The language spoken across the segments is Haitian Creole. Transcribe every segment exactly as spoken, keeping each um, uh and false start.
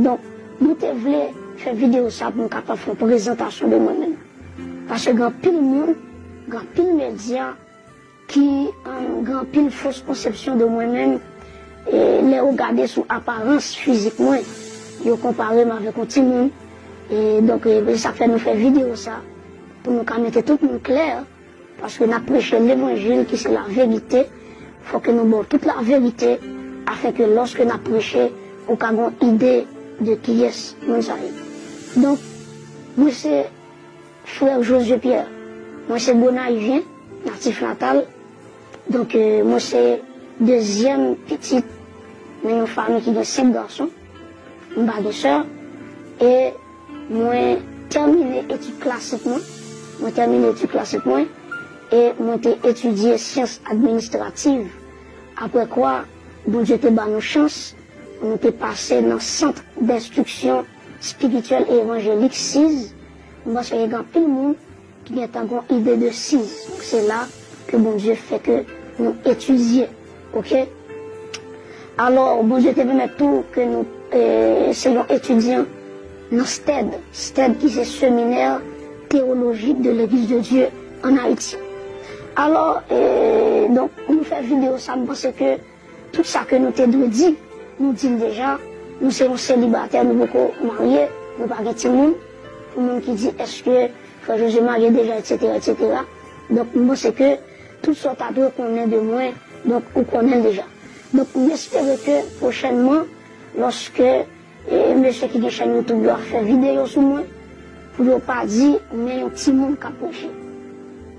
Donk, mwen te vle fè videyo sa pou m kapab fè yon prezantasyon de mwen menm. Paske gen anpil moun, gen anpil medya ki, um, gen anpil fos konsepsyon de mwen menm. E lè yo gade sou aparans fizik mwen, yo konpare m avèk yon timoun. E donk, e, e sa fè nou fè videyo sa, pou nou ka mete tout moun klè, paske n ap preche levanjil ki se laverite. Fò ke nou ba w tout laverite, afin ke lòske n ap preche, ou ka gen yon ide de kiyès moun sa ye. Donk, mwen se frè Josué Pierre. Mwen se Gonayivyen, natif natal. Donk, e, mwen se dezyèm pitit nan yon fanmi ki gen senk gason. M pa gen sè. E mwen tèmine etid klasik mwen. Mwen tèmine etid klasik mwen. E mwen te etidye syans administrativ. Apre kwa, Bondye te ba nou chans, nou te pase nan Sant d'Enstriksyon Espirityèl e Evanjelik, siz. M panse gen anpil moun ki gentan gen yon ide de siz. Se la ke Bondye fè ke nou etidye. Oke? Alò, Bondye te pèmèt tou ke nou, e, se yon etidyan nan stèd. Stèd ki se Séminaire Théologique de l'Église de Dieu en Haïti. Alò, e, donk, pou nou fè videyo sa, m panse ke tout sa ke nou te dwe di, nou di l deja. Nou se yon selibatè, nou poko marye, nou pa gen timoun. Pou moun ki di, èske frè Josué marye deja, etsetera, etsetera. Donk, m panse ke tout sa w ta dwe konnen de mwen, donk, ou konnen l deja. Donk, m espere ke pwochènman, lòske, e, mesye ki gen chèn YouTube yo ap fè videyo sou mwen, pou yo pa di, men yon timoun k ap preche.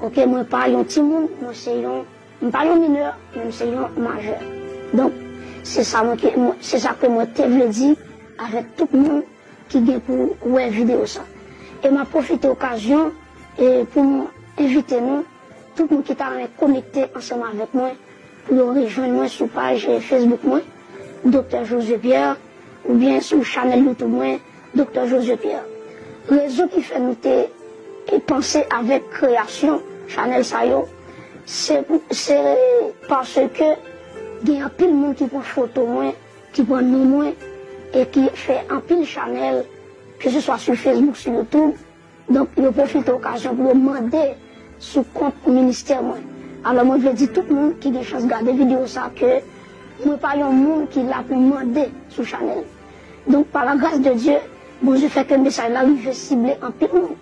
Oke, mwen pa yon timoun, mwen se yon M pa yon minè, men m se yon majè. Donk, se sa mwen ke, mwen, se sa ke mwen te vle di avèk tout moun ki gen pou wè videyo sa. E m ap pwofite okazyon, e, pou m envite nou, tout moun ki ta renmen konekte ansanm avèk mwen, pou yo rejwenn mwen sou paj, e, Facebook mwen, Doktè Josué Pierre, oubyen sou chanèl YouTube mwen, Doktè Josué Pierre. Rezon ki fè nou te, e, panse avèk kreyasyon chanèl sa yo, se pou, se paske gen anpil moun ki pran foto mwen, ki pran non mwen, e ki fè anpil chanèl, ke se swa sou Facebook, sou YouTube, Donk, yo pwofite okazyon pou yo mande sou kont ministè mwen. Alò, mwen vle di tout moun ki gen chans gade videyo sa ke mwen pa yon moun ki la pou mande sou chanèl. Donk, pa la gras de Dye, Bondye fè ke mesaj la rive sible anpil moun.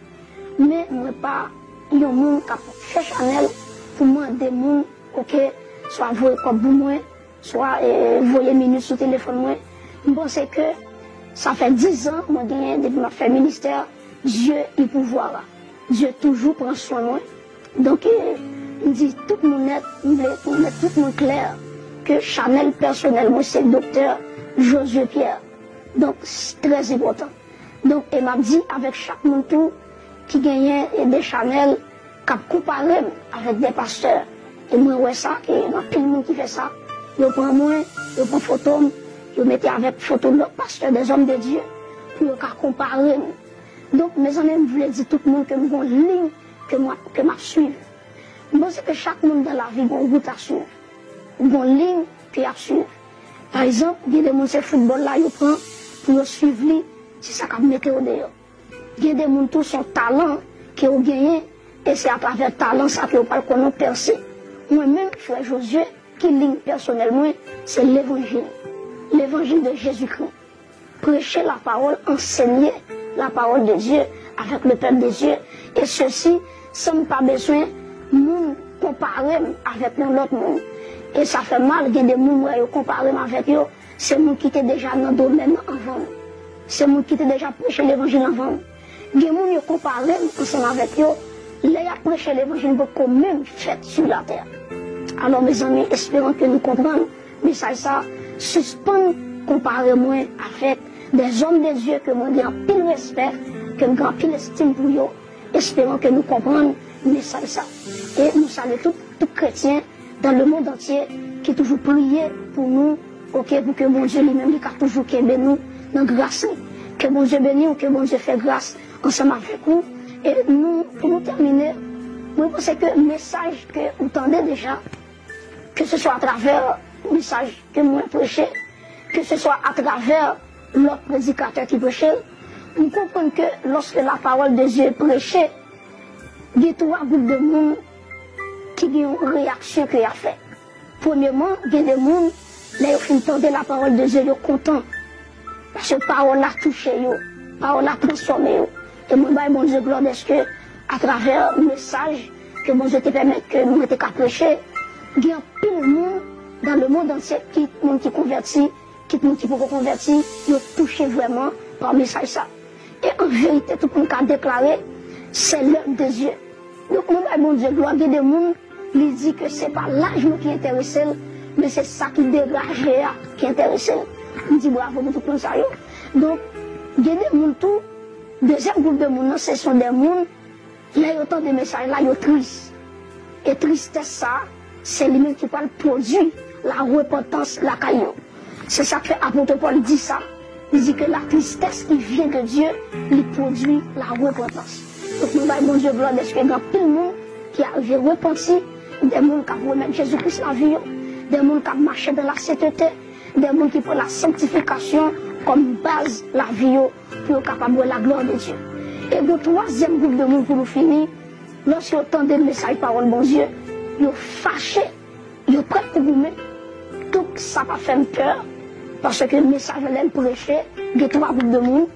Men, mwen pa yon moun k ap fè chanèl pou mande moun, oke, swa voye kòb pou mwen, swa, e, voye minit sou telefòn mwen. M panse ke sa fè diz an mwen genyen depi m ap fè ministè Dieu y pourvoira. Dye toujou pran swen mwen. Donk, e, m di tout moun nèt, m vle pou m mèt tout moun klè ke chanèl pèsonèl mwen se Doktè Josué Pierre. Donk, s-, trè enpòtan. Donk, e m ap di avèk chak moun tou ki genyen, e, de chanèl k ap konpare m avèk de pastè. E mwen wè sa, ke gen anpil moun ki fè sa. Yo pran mwen, yo pran foto m, yo mete avèk foto lòt pastè, de zòm de Dye, pou yo ka konpare m. Donk, mezanmi, m vle di tout moun ke m gon liy ke m ap, ke m ap swiv. M panse ke chak moun dan lavi gon wout a swiv. Gon liy ke y ap swiv. Pa egzanp, gen de moun se foutbòl la yo pran pou yo swiv li, se sa k ap mete yo deyò. Gen de moun tou se yon talan ke w genyen, e se atravè talan sa ke w pral konnen w pèse. Mwen menm, frè Josué, ki liy pèsonèl mwen, se levanjil. Levanjil de Jezikri. Prêcher la parole, enseigner la parole de Dieu avec le peuple de Dieu, et ceci, san m pa bezwen moun konpare m avèk yon lòt moun. E sa fè mal, gen de moun, m wè yo konpare m avèk yo, se moun ki te deja nan domèn nan anvan m. Se moun ki te deja preche levanjil anvan m. Gen moun yo konpare m ansanm avèk yo, lè y ap preche levanjil, m potko menm fèt sou latè. Alò, mezanmi, esperan ke nou konprann mesaj sa, sispann konpare mwen avèk de zòm de Dye ke mwen gen anpil respè, ke m gen anpil estim pou yo, esperan ke nou konprann mesaj sa. E nou salye tout, tout kretyen dans le monde entier ki toujou priye pou nou, oke, pou ke Bondye li menm li ka toujou kenbe nou nan gras li. Ke Bondye beni w, ke Bondye fè gras ansanm avèk ou. E nou, pou nou tèmine, mwen panse ke mesaj ke ou tande deja, ke se swa atravè mesaj ke mwen preche, ke se swa atravè lòt predikatè ki preche l, m konprann ke lòske lapawòl de Dye preche, gen twa gwoup de moun ki gen yon reyaksyon ke y ap fè. Premyeman, gen de moun, lè yo fin tande lapawòl de Dye, yo kontan. Paske pawòl la touche yo, pawòl la transfòme yo. E mwen bay Bondye glwa dèske atravè mesaj ke Bondye te pèmèt ke mwen te ka preche, gen anpil moun dans le monde entier, kit moun ki konvèti, kit moun ki poko konvèti, yo touche vrèman pa mesaj sa. E an verite, tout moun ka deklare, c'est l'œuvre de Dieu. Donk, mwen bay Bondye glwa, gen de moun, li di ke se pa laj mwen ki enterese l, men se sa ki degaje a ki enterese l. M di bravo pou tout moun sa yo. Donk, gen de moun tou, dezyèm gwoup de moun nan, se son de moun, lè yo tande mesaj la, yo tris. E tristès sa, se li menm ki pral pwodui larepantans lakay yo. Se sa k fè apot Pòl di sa. Li di ke la tristesse qui vient de Dieu, li pwodui larepantans. Donk, nou bay Bondye glwa dèske gen anpil moun ki arive repanti, de moun k ap remèt Jezi Kris lavi yo, de moun k ap mache dans la sainteté, de moun ki pran la sanctification kòm baz lavi yo pou yo kapab wè la gloire de Dieu. E gen twazyèm gwoup de moun pou nou fini, lòske yo tande mesaj pawòl Bondye, yo fache, yo prèt pou goumen. Tout sa pa fè m pè, paske mesaj la lè l preche, gen twa gwoup de moun.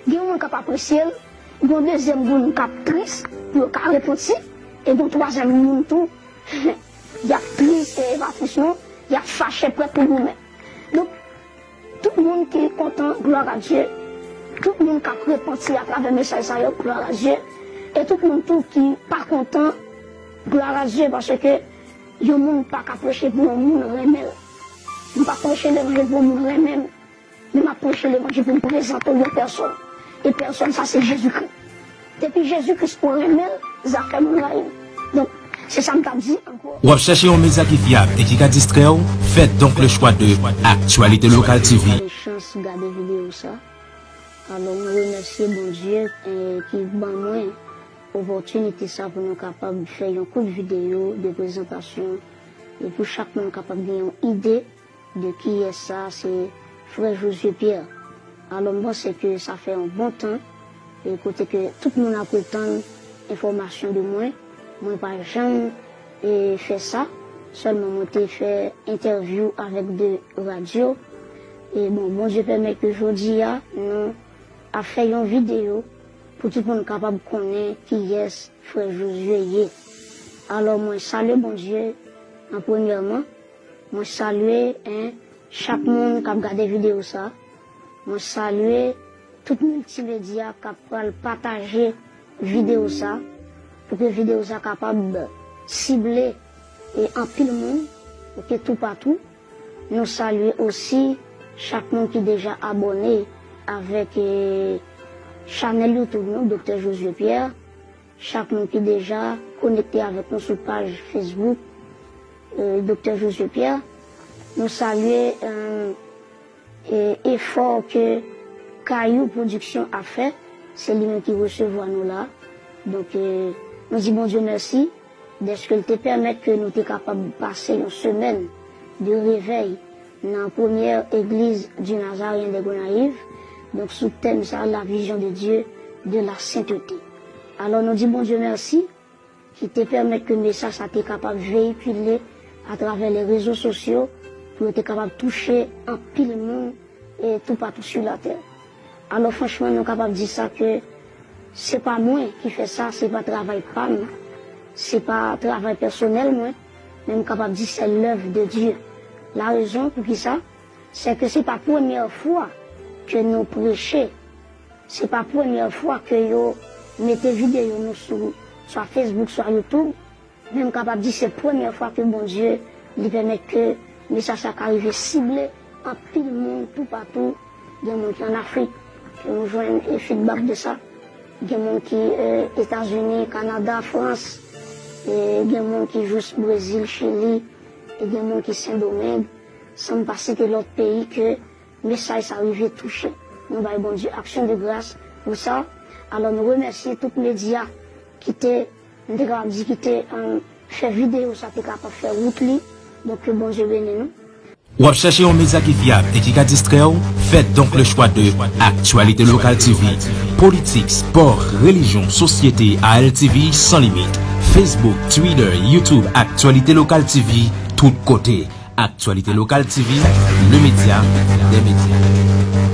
Gen moun k ap apresye l, gen yon dezyèm moun k ap tris pou yo ka repanti, e gen yon twazyèm moun tou, y ap tris e e pa tris non, y ap fache prèt pou goumen. Donk, tout moun ki kontan, gloire à Dieu. Tout moun k ap repanti atravè mesaj sa yo, gloire à Dieu. E tout moun tou ki pa kontan, gloire à Dieu, paske yon moun pa ka preche pou yon moun renmen l. M pa preche levanjil pou yon moun renmen m, men m ap preche levanjil pou m prezante w yon pèsòn. E pèsòn sa se Jezikri. Depi Jezikri ou renmen l, zafè moun rayi l. Donk, se sa m t ap di ankò. W ap chèche yon medya ki fyab e ki ka distrè w? Fè donk le chwa de Actualité Locale T V. Mwen pa gen chans gade videyo sa. Alò, mwen remèsye Bondye, eh, ki ban mwen opòtinite sa pou nou kapab fè yon kout videyo de prezantasyon e pou chak moun kapab gen yon ide de kiyès sa, se frè Josué Pierre. Alò, m panse ke sa fè yon bon tan, e kote ke tout moun ap retann enfòmasyon de mwen. Mwen pa janm, e, fè sa, sèlman mwen te fè entèvyou avèk de radyo. E bon, Bondye pèmèt ke jodi a, nou ap fè yon videyo pou tout moun kapab konnen kiyès frè Josué ye. Alò, mwen salye Bondye an premyèman. Mwen salye, en, chak moun k ap gade videyo sa. Mwen salye tout miltimedya k ap pral pataje videyo sa, pou ke videyo sa kapab sible e anpil moun, pou ke toupatou. Nou salye osi chak moun ki deja abòne avèk, e, chanèl YouTube nou, Doktè Josué Pierre. Chak moun ki deja konekte avèk nou sou paj Facebook, e, Doktè Josué Pierre. Nou salye, e, e, efò ke Kayou Production ap fè. Se li menm ki resevwa nou la. Donk, e, nou di Bondye mèsi dèske l te pèmèt ke nou te kapab pase yon semèn de revèy nan premyè egliz di Nazaryen de Gonayiv, donk sou tèm sa, La vision de Dieu de la sainteté. Alò, nou di Bondye mèsi ki te pèmèt ke mesaj sa te kapab veyikile atravè le rezo sosyo pou yo te kapab touche anpil moun e toupatou sou latè. Alò, franchman, nou kapab di sa ke se pa mwen ki fè sa, se pa travay pa m, se pa travay pèsonèl mwen, men m kapab di se lèv de Dye. La rezon pou ki sa, se ke se pa premyè fwa ke nou preche, se pa premyè fwa ke yo mete videyo nou sou swa Facebook, swa YouTube. Men m kapab di se premyè fwa ke Bondye li pèmèt ke mesaj sa ka rive sible anpil moun toupatou. Gen moun ki ann Afrik, ke nou jwenn e feedback de sa. Gen moun ki, e, Etazini, Kanada, Frans, e gen moun ki jis Brezil, Chili, e gen moun ki Sendomeng, san m pa site lòt peyi ke mesaj sa rive touche. Nou bay Bondye aksyon de gras pou sa. Alò, nou remèsye tout medya ki te, nou te kapab di ki te, e, fè videyo sa te kapab fè wout li. Donk, ke Bondye beni nou. W ap chèche yon medya ki fyab e ki ka distrè w? Fè donk le chwa de Actualité Locale T V. Politik, spò, relijyon, sosyete, A L T V san limit. Facebook, Twitter, YouTube, Actualité Locale T V, tout kote. Actualité Locale T V, le média des médias.